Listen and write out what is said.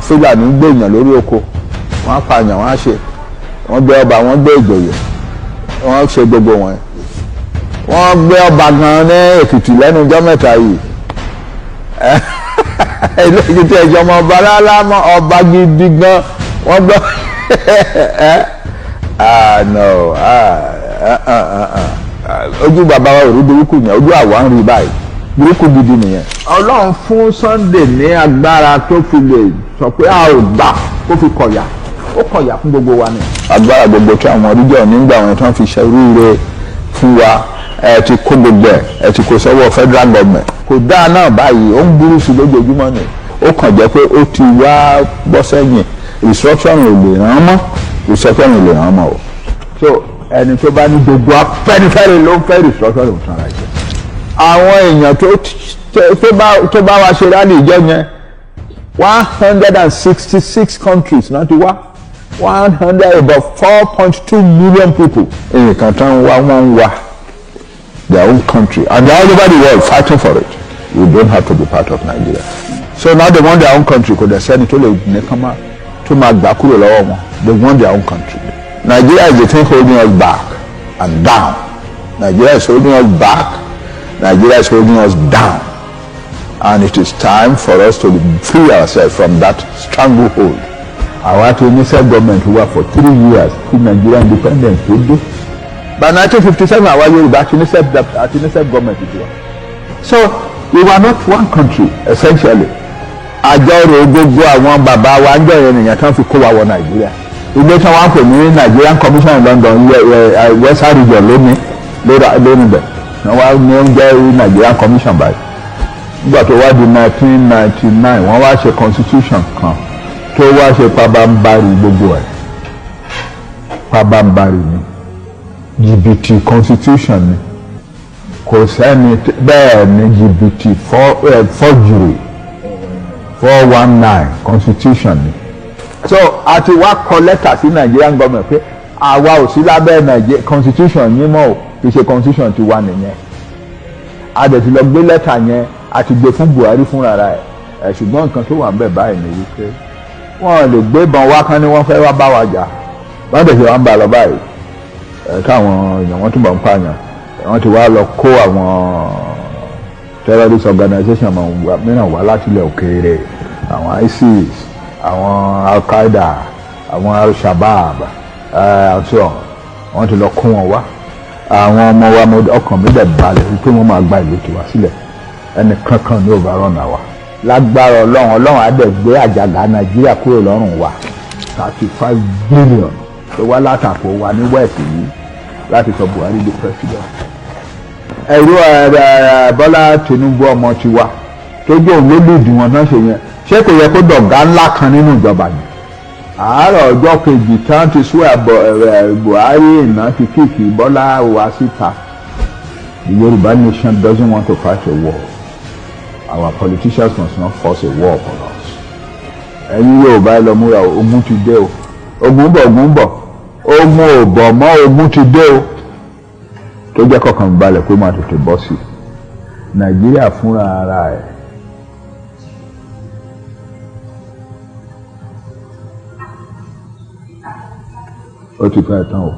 Fúlàní ń gbèyàn lórí oko, wọ́n á pààyàn, wọ́n á ṣe, wọ́n gbé ọba, wọ́n gbé ìjòyè, wọ́n ṣe gbogbo wọn. Wọ́n gbé ọba gan ní Èkìtì lẹ́nu ọjọ́ mẹ́ta yìí. Ilé Èkìtì ẹ̀jọ̀ ọmọ ọba rárá mọ́, ọba gidi gan wọ́n gbọ́. Ah no, ah ah ah ah, ojú bàbá wa ò rí burúkú yẹn, ojú àwa ń rí báyìí, burúkú gidi nìyẹn. Ọlọ́run fún Sunday ní agbára tó fi lè sọ pé a ò gbà, kó fi kọ̀yà, ó kọ̀yà fún gbogbo wa ni. Agbára gbogbo tí àwọn oríjọ nígbà wọn tí wọ́n fi ṣe rúure fún wa, ẹ ti kó gbogbo ẹ, ẹ ti kó sọ́wọ́ federal government. Kò dáa náà báyìí, ó ń burú sí lójoojúmọ́ ni. Ó kàn jẹ́ pé ó ti wá bọ́ sẹ́yìn. Restructuring ò lè ràn án mọ́, restructuring ò lè ràn án mọ́ o. So ẹni tó bá ní gbogbo Afẹ́nifẹ́re ló ń fẹ́ restructuring fún ara jẹ. Àwọn èèyàn tó bá wa ṣe rally ìjọ yẹn, 166 countries náà ti wá, one hundred about 4.2 million people. Nǹkan tán wá, wọ́n ń wá their own country, and they are all over the world fighting for it. We don't have to be part of Nigeria. So now they want their own country. Kò dẹ̀ sẹ́ni tó lè nìkan máa tó máa gbà kúrò lọ́wọ́ wọn. They want their own country. Nigeria is the thing holding us back and down. Nigeria is holding us back. Nigeria is holding us down, and it is time for us to free ourselves from that stranglehold. Àwa ti ní self government wa for 3 years kí Nigeria independence tó dé. By 1957, àwa Yorùbá ti ní self, àti ní self government tiwa. So we were not one country essentially. Àjọrò gbogbo àwọn bàbá wa ń jọ yẹn nìyẹn tán fi kó wa wọ Nàìjíríà. Ilé tí wọ́n pè ní Nigerian Commission in London, Western Region, lónìí lónìí bẹ̀ wọ́n wá ní oúnjẹ Nigerian Commission báyìí. Nígbà tó wá di 1999, wọ́n wá ṣe constitution kan tó wá ṣe pabambarì gbogbo ẹ̀. Pabambarì ni, jìbìtì constitution ni. Kò sẹ́ni bẹ́ẹ̀ ni, jìbìtì, forgery, 419 constitution ni. So a ti wá kọ lẹ́tà sí Nigerian government pé àwa ò sí lábẹ́ Nigeria constitution yín mọ́ o, kì í ṣe constitution ti wà nìyẹn. A dẹ̀ ti lọ gbé lẹ́tà yẹn, a ti gbé fún Buhari fúnra ẹ̀ ẹ̀. Ṣùgbọ́n nǹkan tó wà ń bẹ̀ báyìí ni wípé wọ́n lè gbé ìbọn wá kán ní wọ́n fẹ́ wá bá wa jà. Wọ́n dẹ̀ ṣe wá ń bá lọ báyìí ẹ̀, káwọn èèyàn wọ́n túbọ̀ ń pààyàn. Wọ́n ti wá lọ kó àwọn terrorist organization mìíràn wá láti ilẹ̀ òkèèrè, àwọn ISIS, àwọn Al-Qaeda, àwọn Al-Shabaab àti ọ̀ wọ́n ti lọ kó wọn wá. Àwọn ọmọ wa, ọkàn mi dẹ̀ balẹ̀ wípé wọ́n máa gba ìlú tiwa sílẹ̀. Ẹnì kankan ní ò bá rọ̀nà wa. Lágbára Ọlọ́run, Ọlọ́run á dẹ̀ gbé àjàgà Nàìjíríà kúrò lọ́rùn wa. 35 billion tó wá látàkó wa ní West yìí láti sọ Buhari di president. Ẹ̀rú Bọ́lá Tinubu, ọmọ tiwa tó jẹ́ òun ló lùdì wọn náà ṣe yẹn, ṣé kò yẹ kó dọ̀gá ńlá kan nínú ìjọba yẹn? Àárọ̀ ọjọ́ kejì tán ti swear Buhari iná ti kick Bọ́lá wá síta. The Yorùbá nation doesn't want to fight a war. Our politicians must not force a war upon us. Ẹ̀yin Yorùbá, ẹ lọ múra o. Ogun ti dé o. Ogun bọ̀, ogun bọ̀, ogun ò bọ̀ mọ́, ogun ti dé o. Tó jẹ́ kọ̀ọ̀kan balẹ̀ kó máa tètè bọ́ sí i, Nàìjíríà fúnra ara ẹ̀. Ó ti fẹ́ tán o.